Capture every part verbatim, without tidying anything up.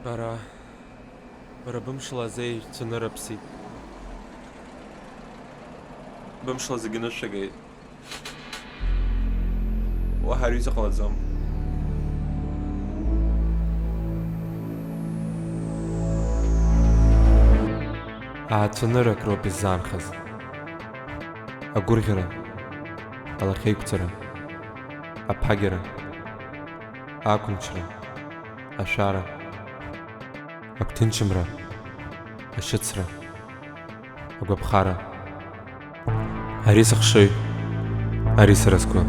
Бара, бара бымшала азеи цәанырра ԥсит. Бымшала зегьы нышәагеит. Уаҳа ари ҟалаӡом. Аацәаныррак роуп иззаанхаз. Агәырӷьара, алахьеиқәҵара, аԥагьара, ақәымчра, ашәара, агәҭынчымра, ашьыцра, агәаԥхара. Ари сыхшыҩ, ари сара сгәы.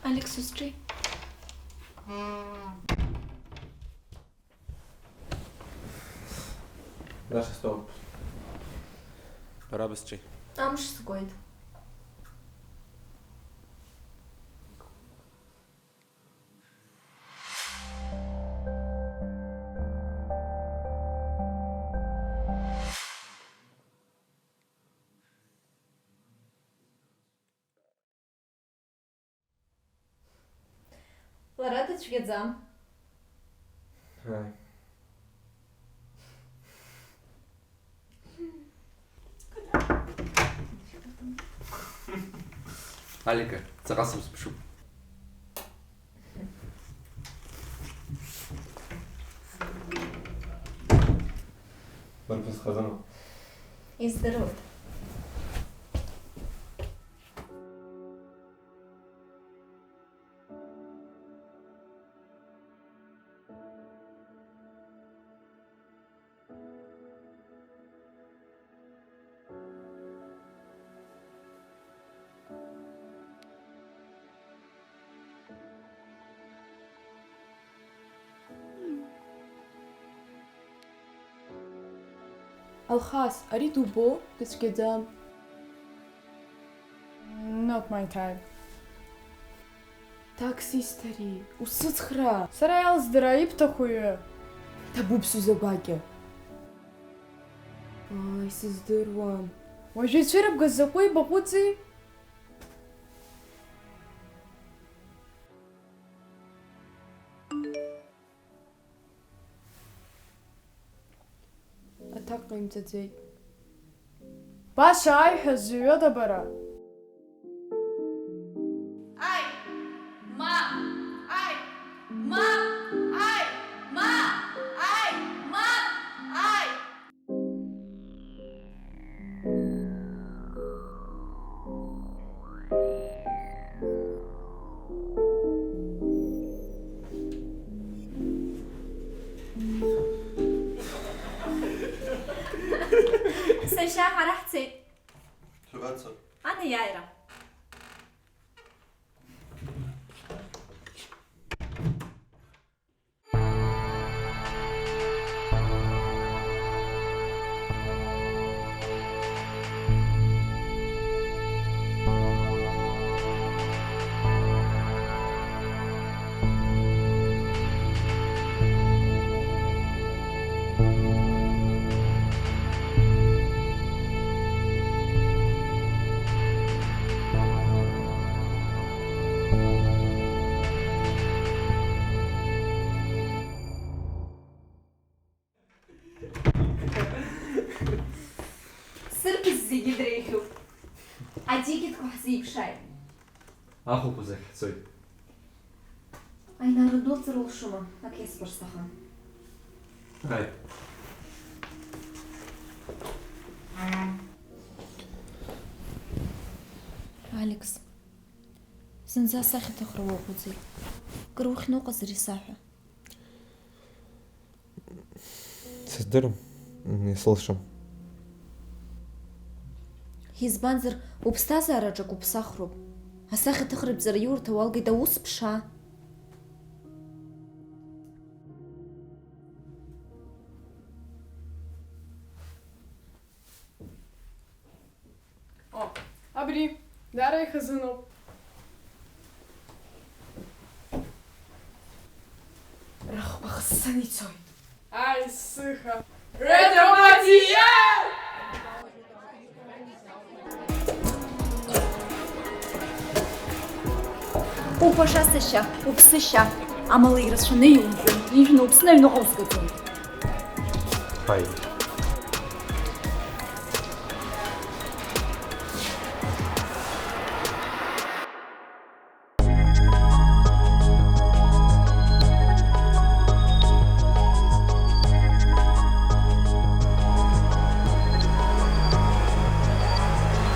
Алик, сызҿи? Даша, стоп. Бара бысҿи. Амш сгоит. Лара дыцәгьаӡам. Ааи. Алика, ҵаҟа сыбзыԥшуп. Бара бызхаӡама? Издыруеит. Алхас, ари дубо? Дыцәгьаӡам. Not my type. Таксист ари, усыцхраа! Сара иалздыра ибҭаху ҩы. Ҭабуп сҩыза гәакьа. Ааи, сыздыруам. Уажәы ицәырыбгаз закәи баҟәыҵи? Аҭак ҟаимҵаӡеит. Баша аиҳәа зҩыда бара? Аи! Мап! Аи! Мап! Аи! Мап! Аи! Мап! Аи! Сашьа, ҳара ҳцеит. Шәабацо? Анеиааира. Зегьы дреиӷьуп. Атикетқәа ҳзеиԥшааит. Ахәылԥазы ахь ҳцоит. Аинар, ддәылҵыр улшома? Ак иасҳәар сҭахын. Ааи. Алекс, зынӡа асахьаҭыхра уаҟәыҵит. Кыр ухьны уҟазар исаҳәа. Сыздырам, м, исылшом. Избанзар, уԥсҭазаараҿ ак уԥсахроуп. Асахьаҭыхратә ҵараиурҭа уалгеит, аус ԥша! О, абри, даара ихазыноуп. Рыхқәа хсаны ицоит. Ааи, сыха. Ретро-модиа! Уԥаша сашьа, уԥсышьа. Амала ирацәаны иумҳәан, ижәны уԥсны аҩныҟа узгаӡом. Ҳаи.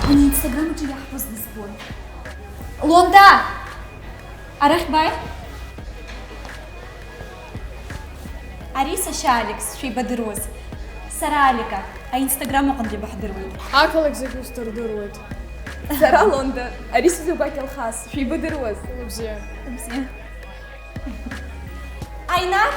Ани Инстаграм аҿы иаҳбоз дызбон. Лонда! Арахь бааи. Ари сашьа Алекс, шәеибадыруаз. Сара Алика, аинстаграм аҟынтә ибаҳдыруеит. Ақалақь зегь усдырдыруеит. Сара Лонда, ари сызу Бакьалхас, шәеибадыруаз. Убзиа. Убзиа. Аинар!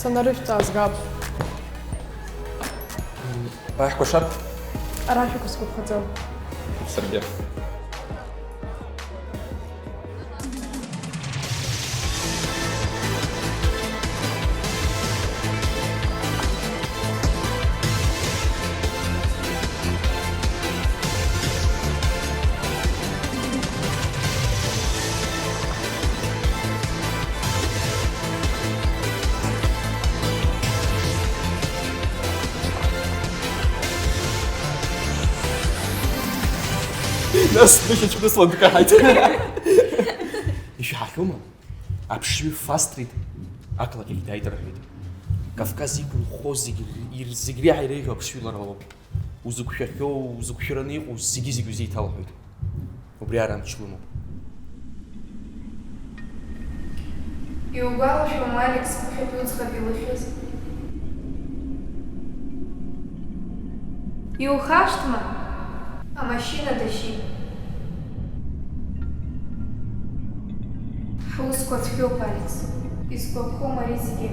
Санарышәҭ аазгап. Баҳкәашап? Арахь уқәысгәаԥхаӡом. Саргьы. Нас дышьацәкны сланкаҳаит. Ишәаҳахьоума? Аԥшҩы фастрит, ақалақь ахь дааит рҳәеит. Кавказ иқәынхо зегь ир-, зегь реиҳа иреиӷьу аԥшҩы лара лоуп. Узықәшәахьоу, узықәшәараны иҟоу зегьы-зегь узеиҭалҳәоит. Убри ара амч лымоуп. Иугәалашәома, Алекс, ԥхьатәи уӡӷаб илыхьыз? Иухашҭма? Амашьына дашьит. Ҳусқәа цәгьоуп, Алекс. Исгәаԥхом ари зегьы.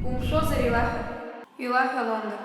Умшәозар, илаҳәа. Илаҳәа, Лонда.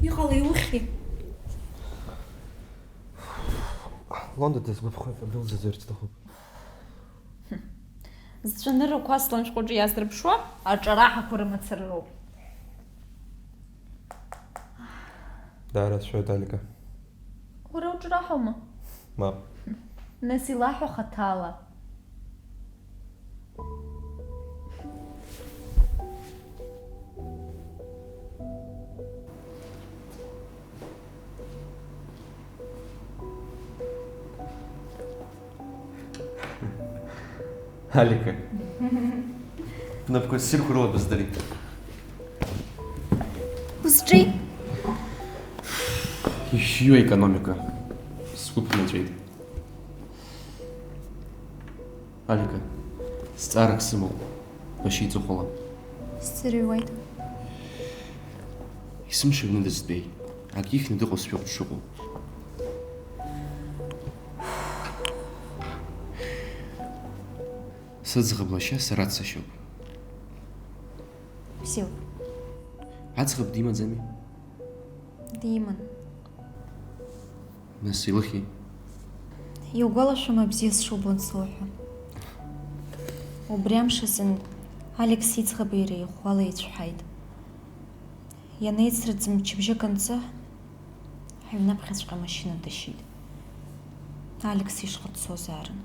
Иҟалеи, ухьи? Лонда дысгәаԥхоит, абри лзыӡырҩ сҭахуп. Зцәаныррақәа аслан шәҟәаҿы иаздырԥшуа аҿараҳақәа рымацара роуп. Даара сшәоит, Алика. Уара уҿраҳәома? Мап. Нас илаҳәа хаҭала. Алика. Бнапқәа ссирқәа рыла быздырит. Узҿи? Ишәиу аекономика. Сгәы ԥнаҵәеит. Алика, зҵаарак сымоуп, башьа иҵыхәала. Сӡырҩуеит. Есымша аҩны дызтәеи, ак ихьны дыҟоу сшәоуп дшыҟоу. Сыӡӷаб лашьа сара дсашьоуп. Бзиоуп. Аӡӷаб димаӡами? Диман. Нас илыхьи? Иугәалашәома бзиа сшубо ансоуҳәа? Убри амш азын Алекс иӡӷаби иареи ӷәӷәала еицәҳаит. Ианеицрыҵ мчыбжьык анҵы, ҳаҩнаԥхьаҵәҟьа амашьына дышьит. Алекс ишҟа дцозаарын.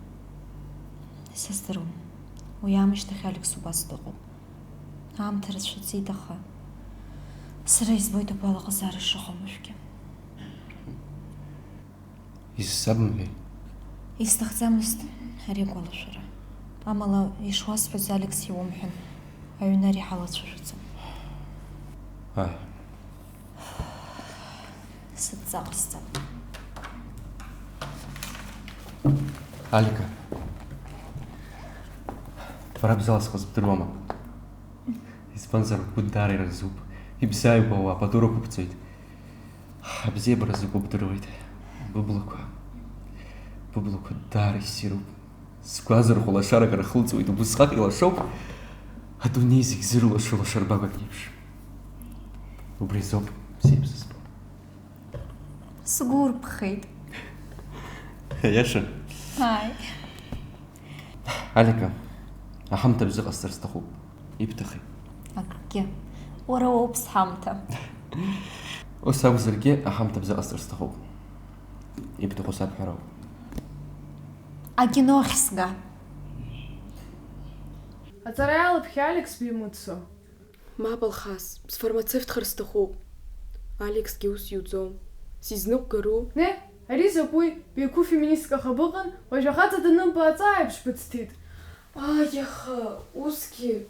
Сыздыруам. Уи аамышьҭахь Алекс убас дыҟоуп. Аамҭа рацәаӡеит, аха сара избоит агәалаҟазаара шыҟам уажәгьы. Изсабымҳәеи? Исҭахӡамызт ари агәалашәара. Амала, ишуасҳәаз, Алекс иумҳәан, аҩны ари ҳалацәажәаӡом. Аҳ. Сыдҵа ҟасҵап. Алика, бара бзаласхыз бдыруама? Избанзар, бгәы даара иразуп. Ибзааигәоу апату рықәыбҵоит. Абзиабара закәу бдыруеит. Быблақәа, быблақәа даара иссируп. Сгәазырхәо лашарак рхылҵуеит, убысҟак илашоуп адунеи зегь зырлашо лашарбагак еиԥш. Убри азоуп бзиа бзызбо. Сгәы урԥхеит. Аиаша? Ааи. Алика, аҳамҭа бзы ҟасҵар сҭахуп. Ибҭахи? Акгьы. Уара уоуп сҳамҭа. Ус акәзаргьы, аҳамҭа бзы ҟасҵар сҭахуп. Ибҭаху сабҳәароуп. Акино ахь сга. Аҵара иалыԥхьа Алекс бимыццо. Мап, Алхас, сфармацевтхар сҭахуп. Алексгьы ус иуӡом. Сизныҟәгару? Не, ари закәи? Беиқәу феминистк аха быҟан, уажә ахаҵа данымбааӡа аиԥш быцҭит. Ааи, аха усгьы.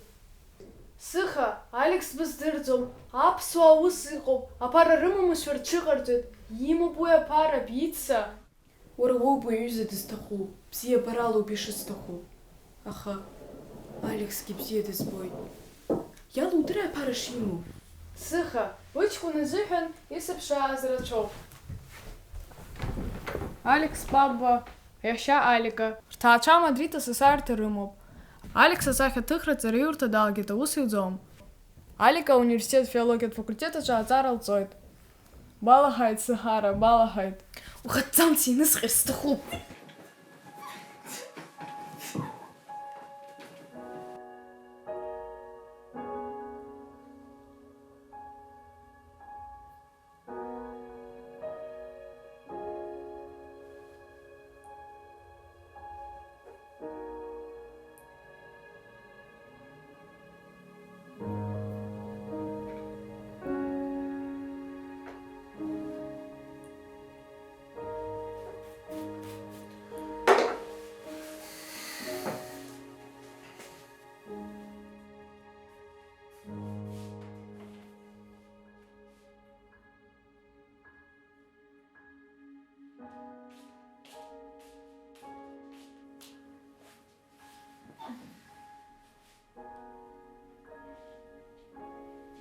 Сыха, Алекс быздырӡом, аԥсуаа ус иҟоуп, аԥара рымамызшәа рҽыҟарҵоит, имоуп уи аԥара, бица. Уара уоуп уи аҩыза дызҭаху, бзиабаралоуп ишысҭаху. Аха Алексгьы бзиа дызбоит. Иалудыри аԥара шимоу? Сыха, уҷкәын изыҳәан исыԥшааз рацәоуп. Алекс Пабба, иашьа Алика, рҭаацәа Мадрид асасааирҭа рымоуп. Алекс асахьаҭыхратә ҵараиурҭа далгеит, аус иуӡом. Алика ауниверситет филологиатә факультет аҿы аҵара лҵоит. Балаҳаит, Саҳара, балаҳаит. Ухатәӡам, синысҟьар сҭахуп.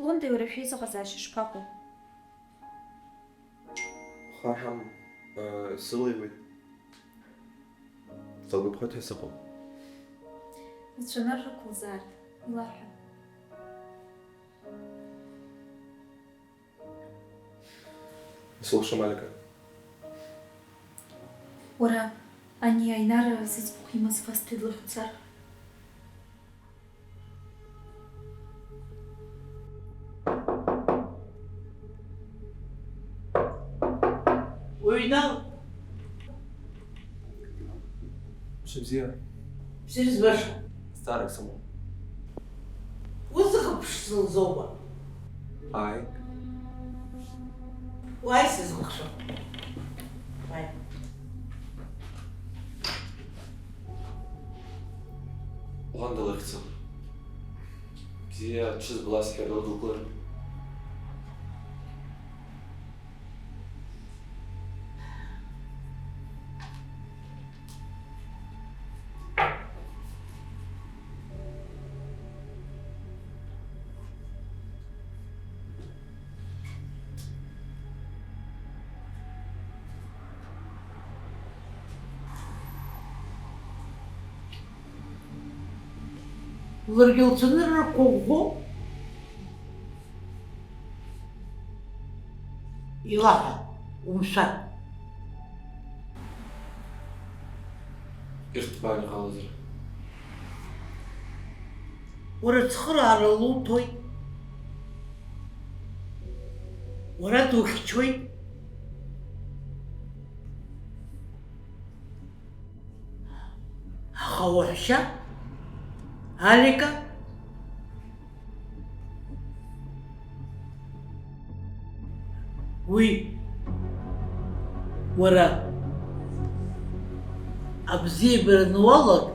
Лунда, уара шәеизыҟазаашьа шԥаҟоу? Хаҳам, э, сылеиуеит. Салгәаԥхоит ҳәа сыҟоуп. Рцәаныррақәа лзаарт, илаҳәа. Исылшом, Алика. Уара, ани Аинара зыӡбахә имаз Васҭа длыхьӡар? Уҩнал! Мшыбзиа. Бзиа збаша. Зҵаарак сымоуп. Узыхыԥшӡа лзоума? Ааи. Уааи, сызхәаԥшуа. Уааи. Лан дылыхьӡуп. Бзиа дшызбалак сҳәеит, лыдылкылар. Ларгьы лцәаныррақәа ӷәӷәоуп. Илаҳәа, умшәан. Ирҭбаан иҟалазар? Уара ацхыраара луҭоит. Уара духьчоит. Аха уаҳәшьа, Алика, уи уара абзиабара ануалак,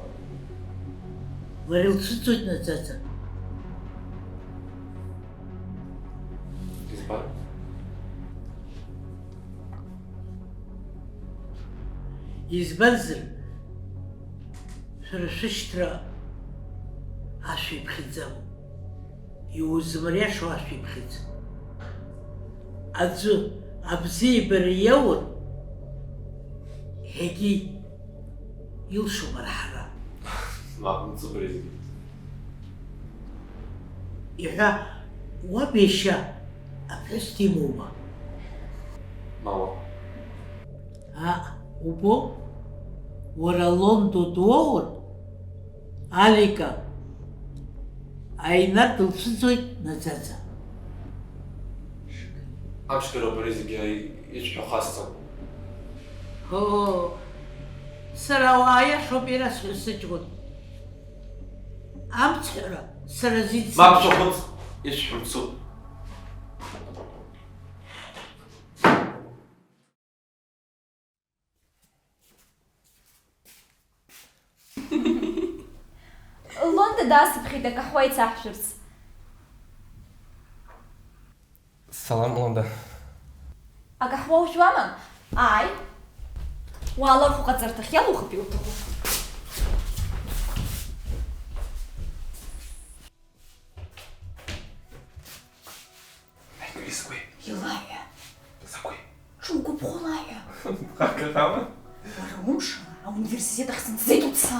уара илцәыӡуеит наӡаӡа. Избан? Избанзар, шәара шәышьҭра ашәиԥхьыӡ амоуп, иузмыриашо ашәиԥхьыӡ. Аӡәы абзиабара иоур, егьи илшом арҳара. Мап, мцуп ари зегьы. Иҳәа, уаб иашьа аԥҳәыс димоума? Мауа. Аҟ, убо, уара Лондо дуоур, Алика, Аинар дылцәыӡуеит наӡаӡа. Аԥшқароуп ари зегьы исҳәо хасҵом. Оо, сара ауаа иашоуп ирасҳәо сыҷкәын. Амцҳәара сара зидсым. Мап, шәахәыц, исҳәо мцуп. Лонда даасыԥхьеит акаҳуа еицаҳшәырц. Салам, Лонда. Акаҳуа ужәуама? Ааи. Уаала, рхәыҟаҵарҭахь иалухып иуҭаху. Ҳаиқәшәеит закәи? Илаҳәа. Закәи? Ҿугәыԥхо лаҳәа. Ҟаҳгахама? Уара умш, ауниверситет ахь сымцеит уца.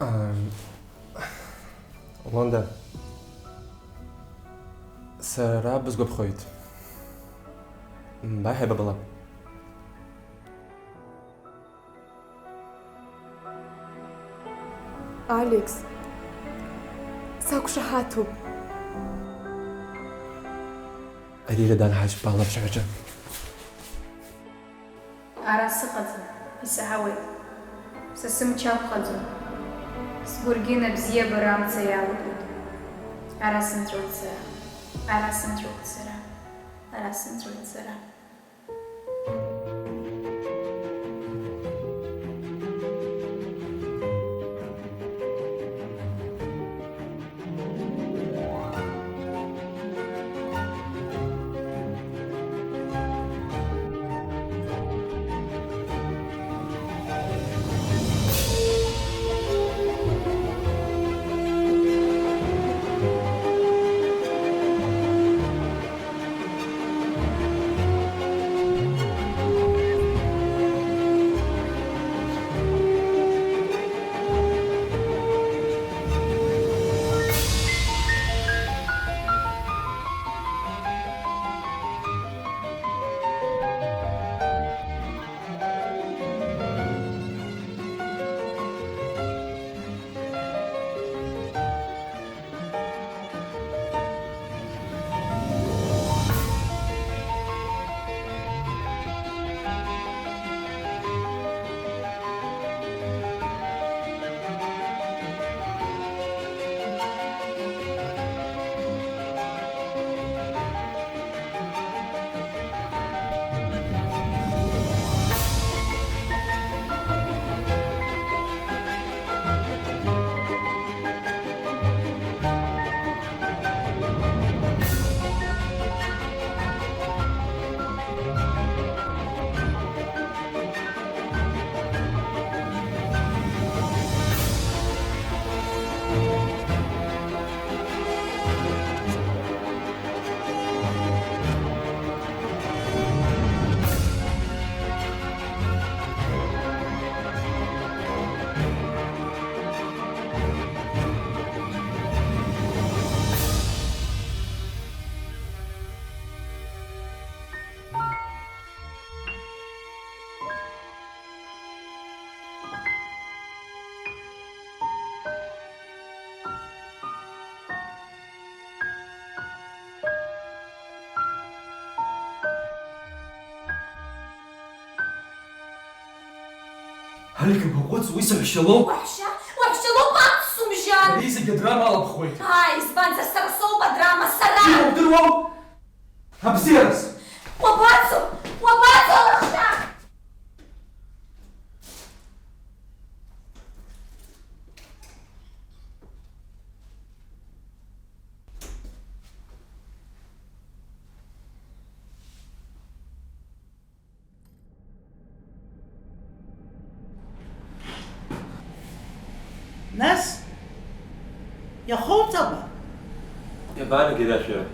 Ам, Лонда, сара бызгәаԥхоит. Баҳ, ҳаибабалап. Алекс, сақәшаҳаҭуп. Арира данҳажьпала шәаҿы. Ара сыҟаӡам, исаҳауеит. Са сымч ақәхаӡом. Сгәыргьын абзиабара амца иалатәоит. Ара сынҵәоит сара. Ара сынҵәоит сара. Ара сынҵәоит сара. Алик, баҟәыҵ, уи саҳәшьа лоуп. Уаҳәшьа? Уаҳәшьа лоуп, аԥсумжьан! Ари зегьы адрама алаԥхуеит. Ааи, избанзар, сара соуп адрама, сара! Иумдыруоу? Абзиараз! Уабацо? Уабацо, алахша? Нас, иахоуҵама? Иабанагеи ашәара?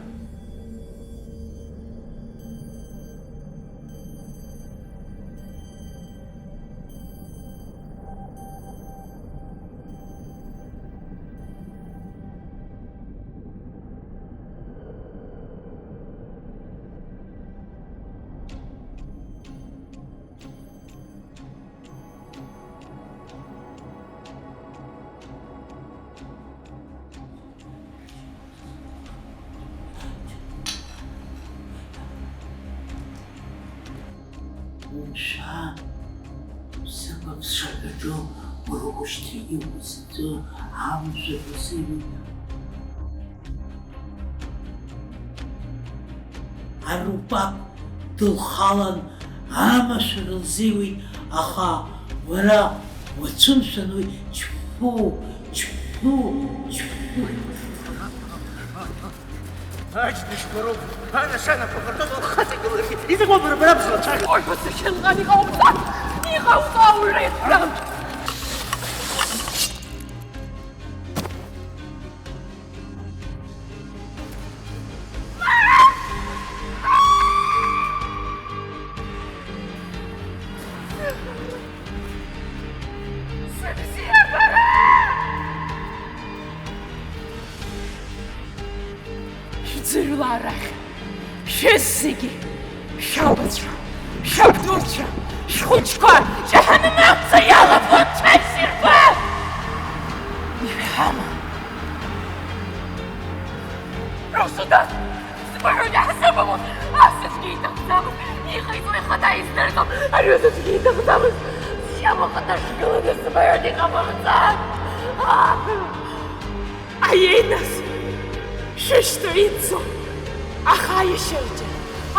Умшәан, сыбаԥсра ҳәаҿы уара ушьҭа иуӡӡо амшәыр узеиуеит. Арупак дылхалан амашәыр лзеиуеит, аха уара уацәымшәан уи. Чфу, чфу, чфу. Аҷнышқәа роуп, анашанақәа фырҭоуп, лхаҵагыларгьы изакәым бара бзылацәажәо. Ой, ус ахьынҟан иҟауҵа, иҟауҵа ауаҩы. Сыбзиабара! Шәӡырҩла арахь! Шәызегьы, шәабацәа, шәабдуцәа, шәхәыҷқәа, џьаҳаным аҵа иалафуа цәа ссирқәа! Ишәҳама? Русудан, сбыҳәоит иаҳзыбылуа, ас аӡәгьы иҭахӡамызт, иҟаиҵо ихаҭа издырӡом, аҩыза аӡәгьы иҭахӡамызт, сшьамаҟа дашгыланы сбыҳәоит иҟамахӡан! Аиеи нас, шәышьҭа иӡӡом, аха аиашьараҿы,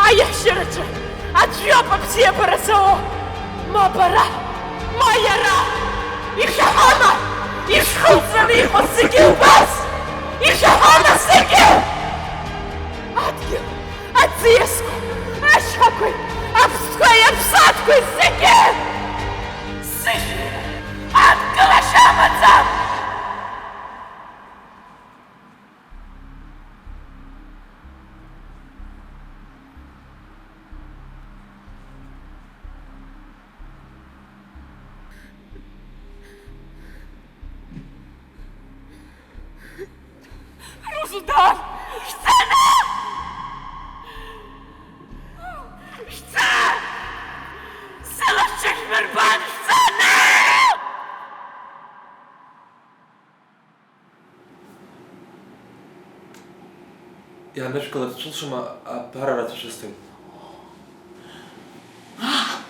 аиаҳәшьараҿы аӡә иоуп абзиабара зауа, ма бара, ма иара. Ишәаҳама, ишәхылҵраны иҟоу зегьы убас? Ишәаҳама зегьы? Адгьыл, аӡиасқәа, ашьхақәеи, аԥстәқәеи, аԥсаатәқәеи зегьы! Сышәи, адгылашьа амаӡам! Русудан! Шәцаны! Шәца! Сылаԥш шәмырбан, шәцаны! Иаанышәкыларц шәылшома, аԥара рацәа шәысҭоит. Мап!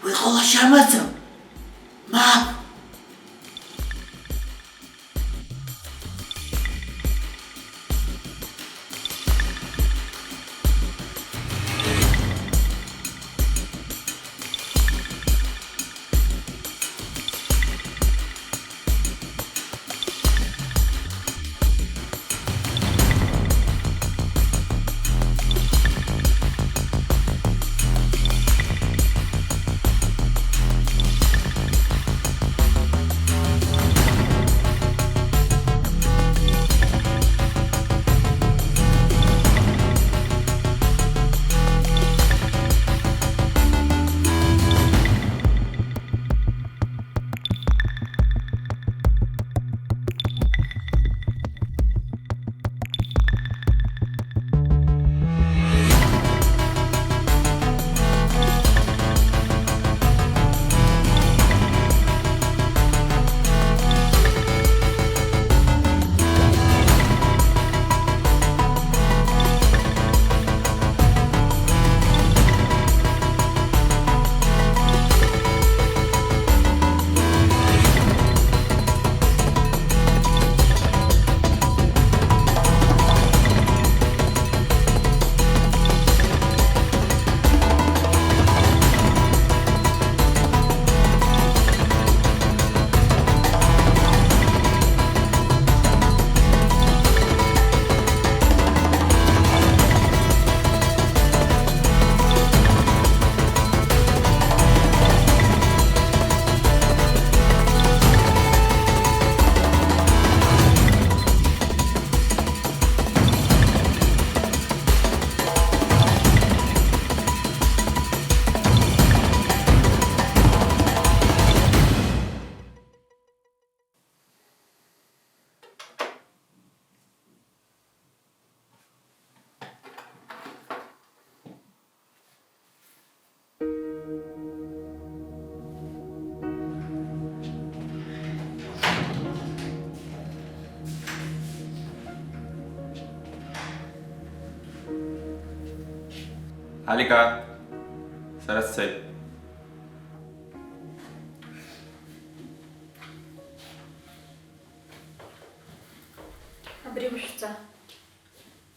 Уи ҟалашьа амаӡам! Мап! Алика, сара сцеит. Абри ушәҵа.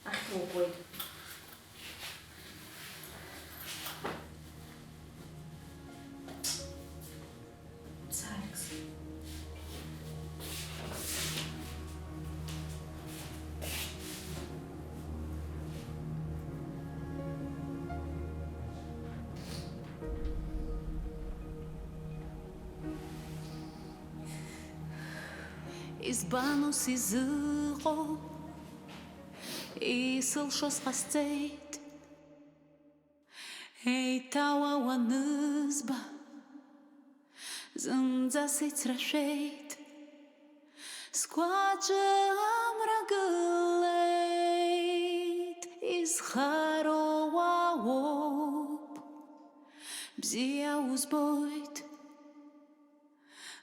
Ахьҭа угоит. Сааигӡа. Избан ус изыҟоу? Исылшоз ҟасҵеит. Еиҭа уа уанызба, зынӡа сеицрашәеит. Сгәаҿы амра гылеит, изхароу уа уоуп. Бзиа узбоит.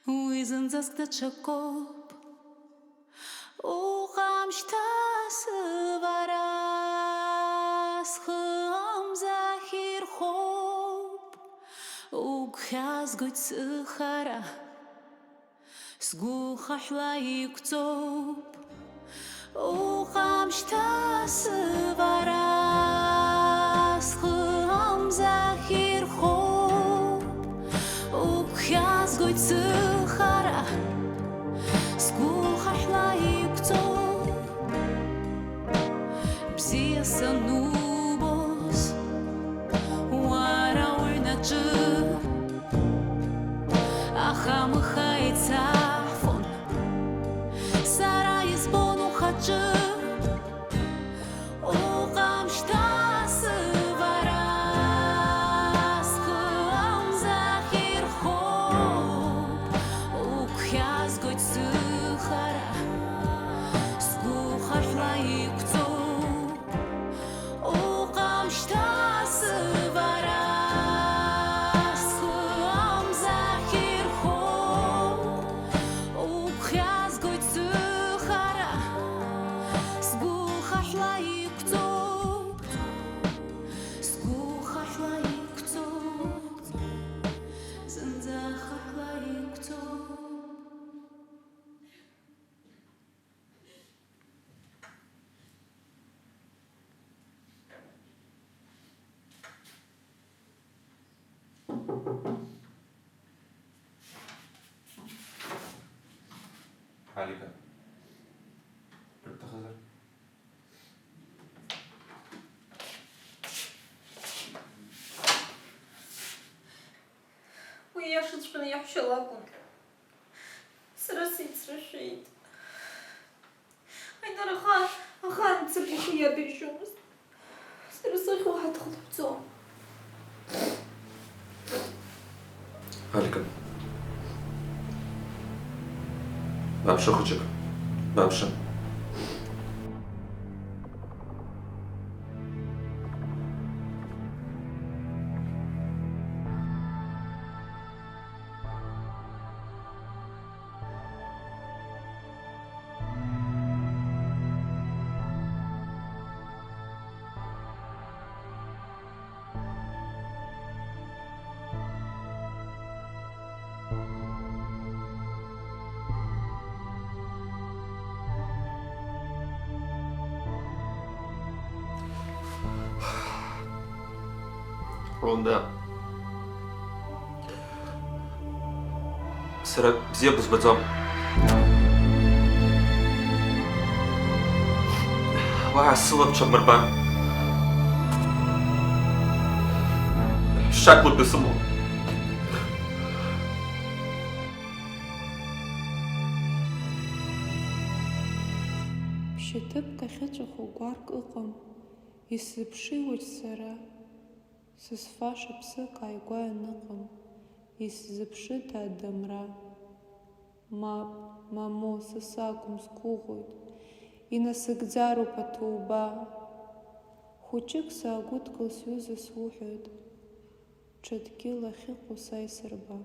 Уи зынӡаск даҽакоуп. Уҟам шьҭа сывара, схы амзахь ирхоуп. Угәхьаазгоит сыхара, сгәы хаҳәла иқәҵоуп. Уҟам шьҭа сывара, схы амзахь ирхоуп. Угәхьаазгоит сыхара, сгәы хаҳәла иқәҵоуп. Бзиа санубоз, уара уҩнаҿы, аха амыха еицаҳфон. Сара избон ухаҿы, уҟам шьҭа сывара, схы амзахь ирхоуп, угәхьаазгоит сыхара, сгәы хаҳәла иқәҵоуп. Уҟам шьҭа сывара, схы амзахь ирхоуп. Угәхьаазгоит сыхара, сгәы хаҳәла иқәҵоуп. Сгәы хаҳәла иқәҵоуп. Зынӡа хаҳәла иқәҵоуп. Алика, крыбҭахызар? Уи иашаҵәҟьаны иаҳәшьа лакәын. Сара сицрашәеит. Аинар ахаан, ахаан мцыԥ ихы иадыршьомызт. Сара сахь уаҳа дхынҳәӡом. Алика. Бааԥшы, хәыҷык. Бааԥшы. Рунда. Сара бзиа бызбаӡом. Уаа, сылаԥш абмырбан. Шьаклакгьы сымоуп. Ԥшьаҭыԥк ахьыҵәаху гәарк ыҟам, исзыԥшыуеит сара. Сызфаша ԥсык ааигәа ианыҟам, исзыԥшыда адамра? Мап, мамоу, са сакәым, сгәыӷуеит, инасыгӡароуп аҭоуба. Хәыҷык саагәыдкыл, сҩыза, суҳәоит, ҽа дгьыл ахьыҟоу са исырба.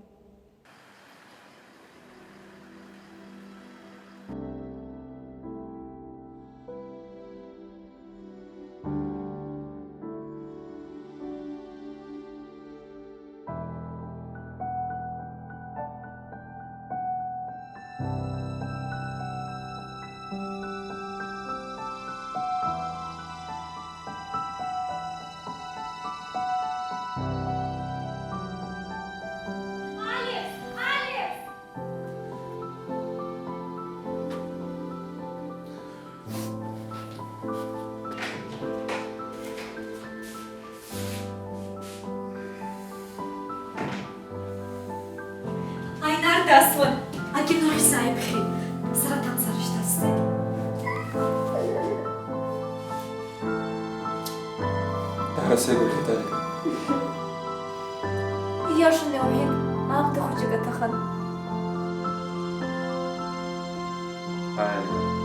Аслан, акино ахь сааиԥхьеит. Сара ҭан сарышьҭасҵеит. Даара сеигәырӷьеит, Алик. Ииашаны иуҳәеит, аамҭа хәыҷык аҭахын. Алик.